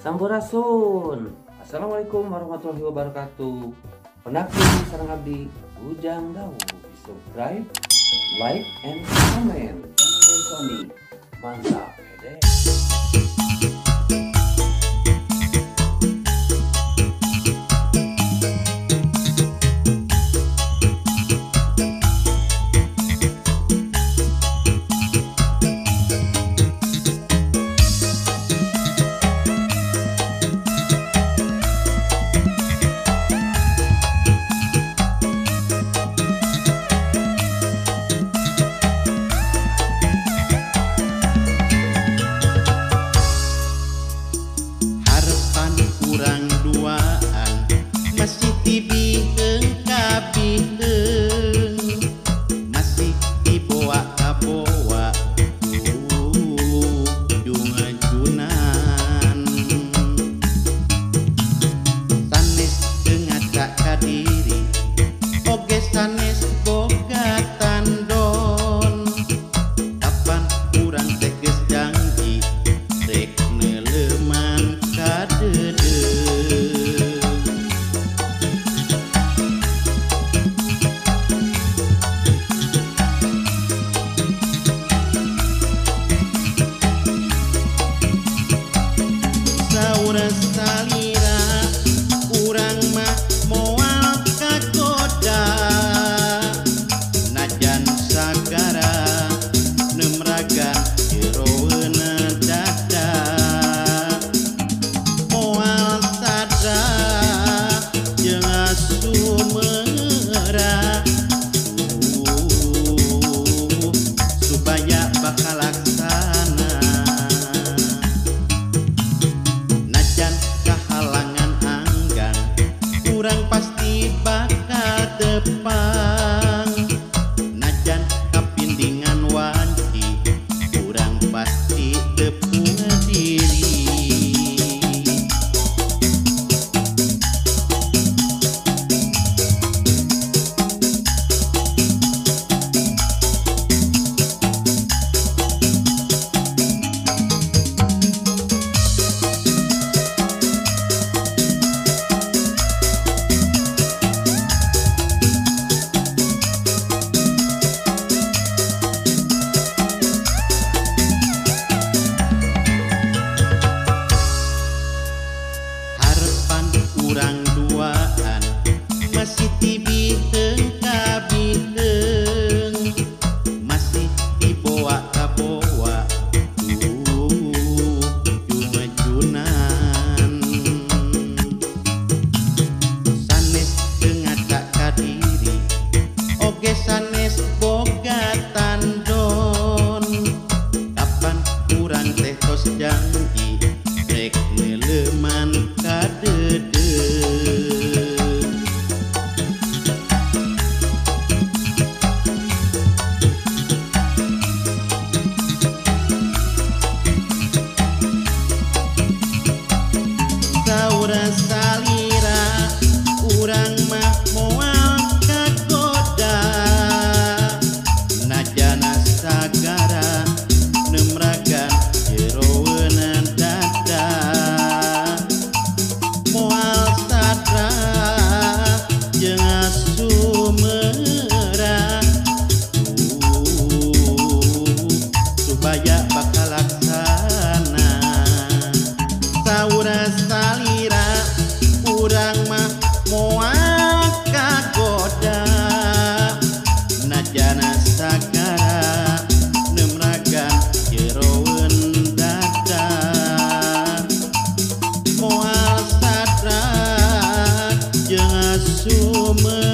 Sampurasun. Assalamualaikum warahmatullahi wabarakatuh. Penakti sareng abdi Ujang Daud. Subscribe, like, and comment. Sony. Mantap, deh. Kurang duaan masih tibiheung kabiheung, masih dibawa kabawa jungajunan. Sanes teu ngaca ka diri oge sanes boga tandon, kapan urang teh geus janji rek neuleuman ka deudeuh. Saura salira urang mah moal kagoda, najan sagara nemragan jeroeuna dada. Moal sadra jeung asumera, supaya bakal laksana. Najan kahalangan anggang urang pasti bakal tepang, najan kapindingan wanci urang pasti tepung diri. Harapan urang duaan masih tibiheung kabiheung, masih dibawa kabawa jumajunan. Sanes teu ngaca ka diri oge sanes boga tandon, kapan urang teh tos janji rek neuleuman ka deudeuh. Saura salira urang mah moal kagoda, najana sagara nemragan jeroeuna dada. Moal sadra jeung asumera, supaya bakal laksana. Saura salira urang mah moal kagoda, najana sagara nemragan jeroeun dada. Moal sadra jeung asumera.